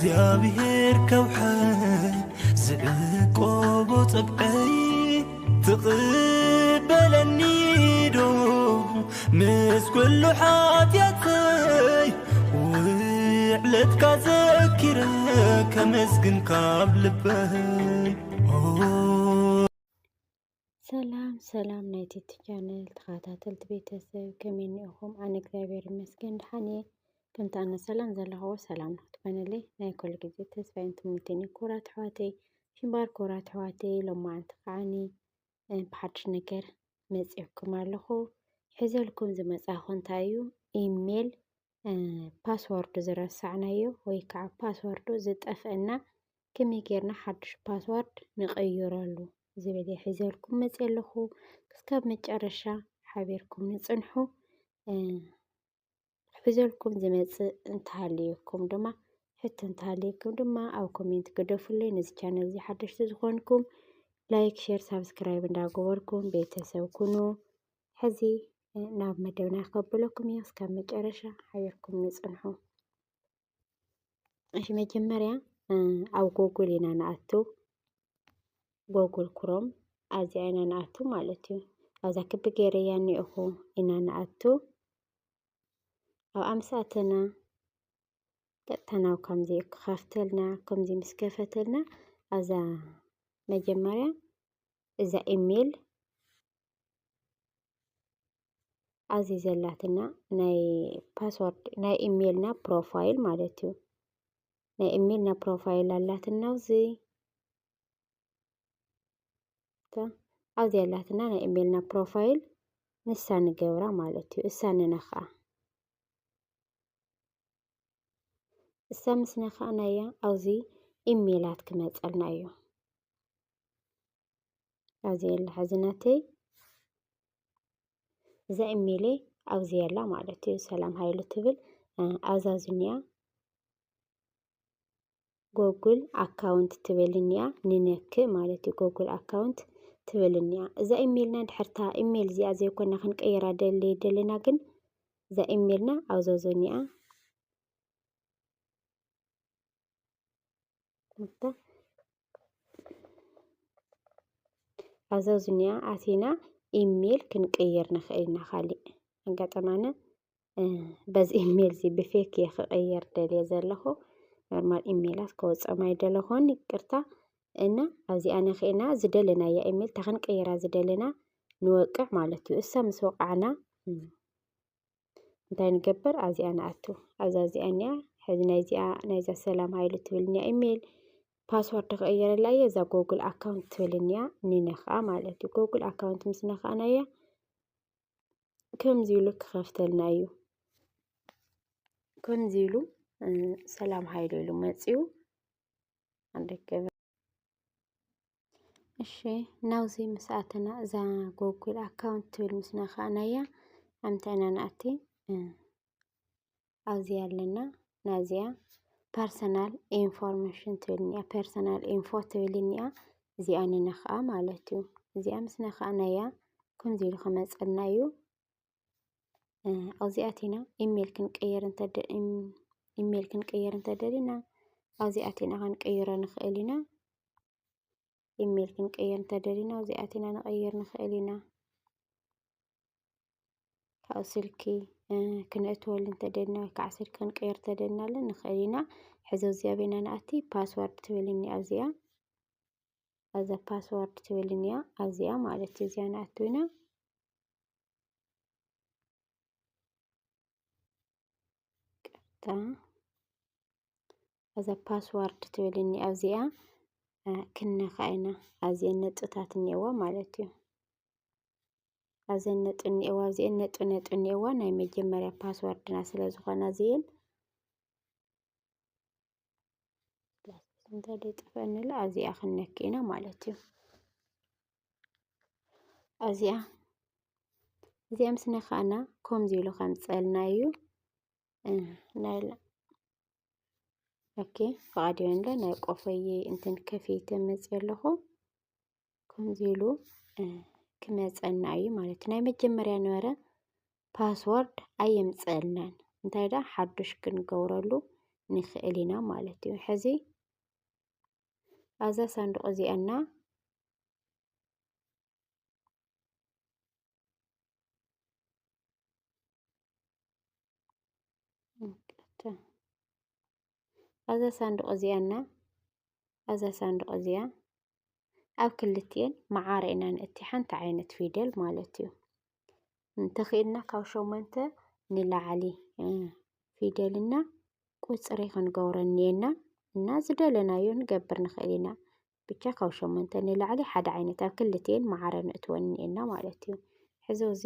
እግዚኣብሔር ከውሕን ዝዕቆቦ ጽብቀይ ትቕበለኒ ዶ ምስ ኩሉ ሓጢኣተይ ውዕለትካ ዘኪረ ከመስግን ካብ ልበይ። ሰላም ሰላም ናይ ቲቲ ቻነል ተኸታተልቲ ቤተሰብ ከመይ እኒኦኹም? ኣነ እግዚኣብሔር ይመስገን ደሓን እየ። ከምቲ ኣነ ሰላም ዘለኹዎ ሰላም ንክትኮነለይ ናይ ኩሉ ግዜ ተስፋይን ትምኒትን እዩ። ክቡራት ኣሕዋተይ ሽምባር ክቡራት ኣሕዋተይ ሎማዓንቲ ከዓኒ ብሓድሽ ነገር መፂኦኩም ኣለኹ። ሒዘልኩም ዝመፃኹ እንታይ እዩ? ኢሜል ፓስወርዱ ዝረሳዕናዮ ወይ ከዓ ፓስወርዱ ዝጠፍአና ከመይ ጌርና ሓዱሽ ፓስወርድ ንቐይረሉ ዝብል እየ ሒዘልኩም መፅየ ኣለኹ። እስካብ መጨረሻ ሓቢርኩም ንፅንሑ። ሒዘልኩም ዝመፅእ እንተሃልየኩም ድማ ሕቶ እንተሃልየኩም ድማ ኣብ ኮሜንት ግደፉለይ። ነዚ ቻነል እዚ ሓደሽቲ ዝኾንኩም ላይክ፣ ሼር፣ ሳብስክራይብ እንዳገበርኩም ቤተሰብ ኩኑ። ሕዚ ናብ መደብና ከብለኩም እየ። እስካብ መጨረሻ ሓቢርኩም ንፅንሑ። እሺ መጀመርያ ኣብ ጎጉል ኢና ንኣቱ። ጎጉል ክሮም ኣብዚኣ ኢና ንኣቱ ማለት እዩ። ኣብዛ ክቢ ገይረያ እኒኦኹ ኢና ንኣቱ። ኣብ ኣምሳተና ቀጥታ ናብ ከምዚ ክኸፍተልና። ከምዚ ምስ ከፈተልና ኣብዛ መጀመርያ እዛ ኢሜል ኣብዚ ዘላትና ናይ ፓስወርድ ናይ ኢሜልና ፕሮፋይል ማለት እዩ። ናይ ኢሜልና ፕሮፋይል ኣላትና ኣብዚ ኣብዚ ኣላትና ናይ ኢሜልና ፕሮፋይል ንሳ ንገብራ ማለት እዩ። እሳ ንነኽኣ። እሳ ምስ ነኻእናያ ኣብዚ ኢሜላት ክመፀልና እዩ። ኣብዚ የላ ሕዚ ናተይ እዛ ኢሜለይ ኣብዚ የላ ማለት እዩ። ሰላም ሃይሉ ትብል ኣብዛ ዝኒኣ ጎጉል ኣካውንት ትብል እኒኣ ንነክእ ማለት እዩ። ጎጉል ኣካውንት ትብል እኒኣ እዛ ኢሜልና ድሕርታ ኢሜል እዚኣ ዘይኮና ክንቀይራ ደሊ ደለና ግን እዛ ኢሜልና ኣብዛ ዝኒኣ ኣብዛ ዝኒኣ ኣቲና ኢሜል ክንቅይር ንኽእል ኢና። ካሊእ ኣጋጠማና በዚ ኢሜል እዚ ብፌክ እየ ክቕይር ደልየ ዘለኹ። ኖርማል ኢሜላት ከወፅኦም ኣይደለኹን ይቅርታ። እና ኣብዚኣ ነኽእና ዝደለናያ ኢሜል እታ ክንቅይራ ዝደለና ንወቅዕ ማለት እዩ። እሳ ምስ ወቃዕና እንታይ ንገብር ኣብዚኣ ንኣቱ ኣብዛ እዚኣ እኒኣ ሕዚ ናይዚኣ ናይዛ ሰላም ሃይሉ ትብል እኒኣ ኢሜል ፓስወርድ ክቕይረላ እየ እዛ ጎጉል ኣካውንት ትብል እኒኣ ንነኽኣ ማለት እዩ። ጎጉል ኣካውንት ምስ ነኽኣናያ ከምዚ ኢሉ ክኸፍተልና እዩ። ከምዚ ኢሉ ሰላም ሃይሉ ኢሉ መፅዩ ኣንደገበ እሺ ናውዚ ምስ ኣተና እዛ ጎጉል ኣካውንት ትብል ምስ ነኻእናያ ኣምታ ኢና ንኣቲ ኣብዚ ኣለና ናዚኣ ፐርሰናል ኢንፎርሜሽን ትብል እኒኣ ፐርሰናል ኢንፎ ትብል እኒኣ እዚኣ ንነኽኣ ማለት እዩ። እዚኣ ምስ ነኻእናያ ከምዚ ኢሉ ክመፀልና እዩ። ኣብዚኣት ኢና ኢሜል ክንቀይር እንተደ ኢሜል ክንቀይር እንተደሊና ኣብዚኣት ኢና ክንቀይሮ ንኽእል ኢና። ኢሜል ክንቀይር እንተደሊና ኣብዚኣት ኢና ንቐይር ንኽእል ኢና። ካብ ስልኪ ክነእትወሉ እንተደሊና ወይ ከዓ ስልኪ ክንቀይር እንተደሊናለን ንኽእል ኢና። ሕዚ ኣብዚ ኣበይና ንኣቲ ፓስወርድ ትብል እኒኣ ኣብዚኣ ኣብዛ ፓስወርድ ትብል እኒኣ ኣብዚኣ ማለት እዩ እዚኣ ንኣቱ ኢና። ቀጥታ እዛ ፓስዋርድ ትብል እኒኣ ኣብዚኣ ክንነኻ ኢና። ኣብዚአን ነጥብታት እኒአዋ ማለት እዩ። ኣብዘን ነጥብ እኒአዋ ኣብዚአን ነጥብ ነጥብ እኒአዋ ናይ መጀመርያ ፓስዋርድና ስለ ዝኾና እዚአን እንተ ደይጠፍአንላ ኣብዚኣ ክንነክ ኢና ማለት እዩ። ኣብዚኣ እዚኣ ምስ ነካእና ከምዚ ኢሉ ከምፀልና እዩ። ናይ ኦኬ ፍቓድ ይበንለ ናይ ቆፈየ እንትን ከፊተ መፅእ ኣለኹ። ከምዚ ኢሉ ክመፀና እዩ ማለት እዩ። ናይ መጀመርያ ነበረ ፓስወርድ ኣየምፀልናን እንታይ ዳ ሓዱሽ ክንገብረሉ ንኽእል ኢና ማለት እዩ። ሕዚ ኣብዛ ሳንዱቕ እዚኣና ኣብዛ ሳንዱቕ እዚኣና ኣብዛ ሳንዱቕ እዚኣ ኣብ ክልቲኤን መዓረ ኢና ነእቲ ሓንቲ ዓይነት ፊደል ማለት እዩ። እንተኽኢልና ካብ ሸሞንተ ንላዕሊ ፊደልና ቁፅሪ ክንገብሮ እኒኤና እና ዝደለናዮ ንገብር ንኽእል ኢና። ብቻ ካብ ሸሞንተ ንላዕሊ ሓደ ዓይነት ኣብ ክልቲኤን መዓረ ንእትወን እኒኤና ማለት እዩ። ሕዚ እዚ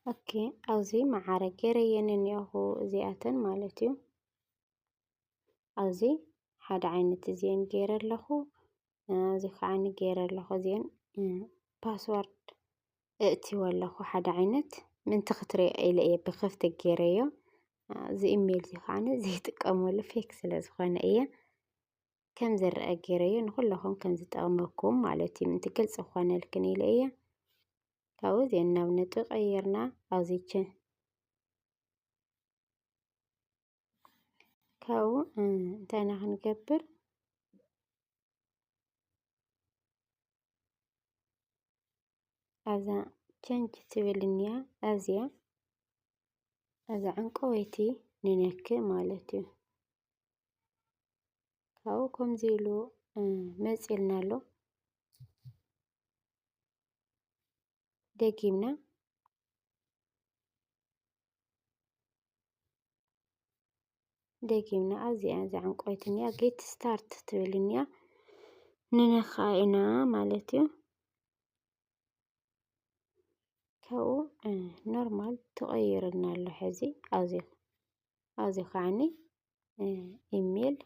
ኦኬ፣ ኣብዚ መዓረ ገይረየን እኒኦኹ እዚኣተን ማለት እዩ። ኣብዚ ሓደ ዓይነት እዚአን ገይረ ኣለኹ። ኣብዚ ከዓ ገይረ ኣለኹ እዚአን ፓስዋርድ እእትወ ኣለኹ ሓደ ዓይነት ምእንቲ ክትሪኦ ኢለ እየ ብክፍቲ ገይረዮ። እዚ ኢሜይል እዚ ከዓ ዘይጥቀመሉ ፌክ ስለ ዝኾነ እየ ከም ዝረአ ገይረዮ ንኩለኹም ከም ዝጠቕመኩም ማለት እዩ ምእንቲ ግልፂ ክኾነልክን ኢለ እየ። ካብኡ እዚአን ናብ ነጥቢ ቀይርና ኣብዚ ቸ ካብኡ እንታይ ኢና ክንገብር ኣብዛ ቸንጅ ትብል እኒኣ ኣብዚኣ ኣብዛ ዕንቀወይቲ ንነክ ማለት እዩ። ካብኡ ከምዚ ኢሉ መፂልና ኣሎ። ደጊምና ደጊምና ኣብዚኣ እዛ ዕንቆይቲ እኒኣ ጌት ስታርት ትብል እኒኣ ንነኽኣ ኢና ማለት እዩ። ካብኡ ኖርማል ተቐይርና ኣሎ። ሕዚ ኣብዚ ኣብዚ ከዓኒ ኢሜል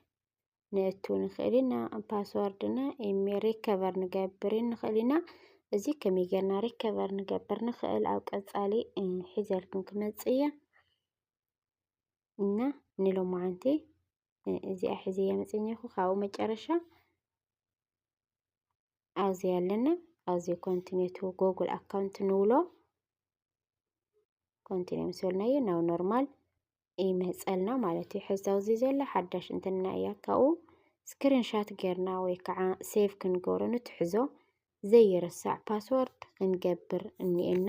ነእቱ ንኽእል ኢና። ፓስወርድና ኢሜል ሪከቨር ንገብር ንኽእል ኢና። እዚ ከመይ ጌርና ሪከቨር ንገብር ንኽእል ኣብ ቀጻሊ ሒዘልኩም ክመጽእ እየ። እና ንሎማዓንቲ እዚኣ ሒዘያ መጽኛኹ ካብኡ መጨረሻ ኣብዚ ኣለና ኣብዚ ኮንቲኔቱ ጎግል ኣካውንት ንብሎ ኮንቲኔ ምስ በልናዮ ናብ ኖርማል ይመፀልና ማለት እዩ። ሕዚ ኣብዚ ዘሎ ሓዳሽ እንትንና እያ ካብኡ ስክሪንሻት ጌርና ወይ ከዓ ሴቭ ክንገብሮ ንትሕዞ ዘይርሳዕ ፓስወርድ ክንገብር እኒኤና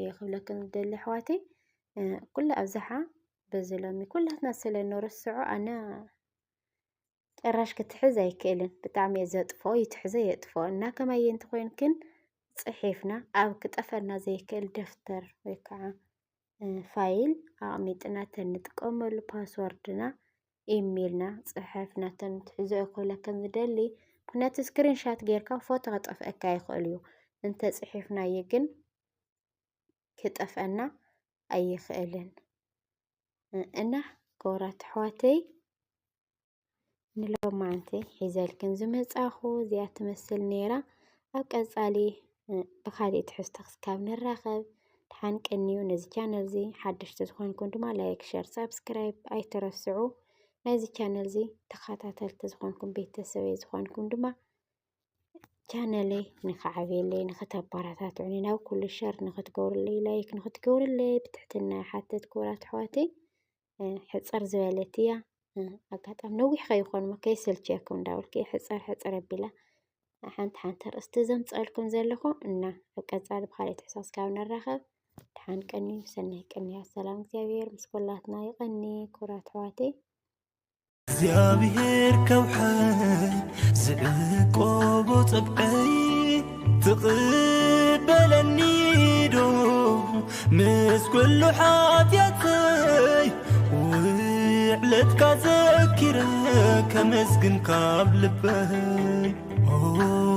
ይኽብለክን ዝደሊ ኣሕዋተይ ኩሉ ኣብዝሓ በዚ ሎሚ ኩላትና ስለ ንርስዖ ኣነ ጭራሽ ክትሕዝ ኣይክእልን። ብጣዕሚ እየ ዘጥፍኦ፣ ይትሕዞ የጥፍኦ። እና ከማየ እንተኾይንክን ጽሒፍና ኣብ ክጠፈና ዘይክእል ደፍተር ወይ ከዓ ፋይል ኣቕሚጥና ተንጥቀመሉ ፓስወርድና ኢሜልና ጽሕፍና ተንትሕዞ እኮለ ከም ዝደሊ ምክንያቱ ስክሪንሻት ጌርካ ፎቶ ከጠፍአካ ይኽእል እዩ። እንተጽሒፍናዮ ግን ክጠፍአና ኣይኽእልን። እና ክቡራት ኣሕዋተይ ንሎማዓንቲ ሒዘልክን ዝመጻኹ እዚኣ ትመስል ነይራ። ኣብ ቀጻሊ ብኻሊእ ትሕዝቶ ክስካብ ንራኸብ ድሓን ቀንዩ። ነዚ ቻነል እዚ ሓደሽቲ ዝኾንኩም ድማ ላይክ፣ ሸር፣ ሳብስክራይብ ኣይትረስዑ። ናይዚ ቻነል እዚ ተኸታተልቲ ዝኾንኩም ቤተሰበይ ዝኾንኩም ድማ ቻነለይ ንኽዓብየለይ ንኽተበረታትዑኒ ናብ ኩሉ ሸር ንኽትገብሩለይ ላይክ ንኽትገብሩለይ ብትሕትና ይሓትት ክቡራት ኣሕዋተይ። ሕፅር ዝበለት እያ። ኣጋጣሚ ነዊሕ ከይኾን እሞ ከይሰልችየኩም እንዳበልኩ እየ ሕፅር ሕፅር ኣቢላ ሓንቲ ሓንቲ ኣርእስቲ ዘምፀልኩም ዘለኹ እና ኣብ ቀፃሊ ብካልእ ትሕሳስ ካብ ንራኸብ ድሓን ቀኒ ሰናይ ቀኒ ሰላም እግዚኣብሔር ምስ ኩላትና ይቐኒ ክቡራት ኣሕዋተይ። እግዚኣብሔር ከውሕድ ዝዕቆቦ ጸብዐይ ትቕበለኒ ዶ? ምስ ኩሉ ሓጢኣተይ ውዕለትካ ዘኪረ ከመስግን ካብ ልበይ። ኦ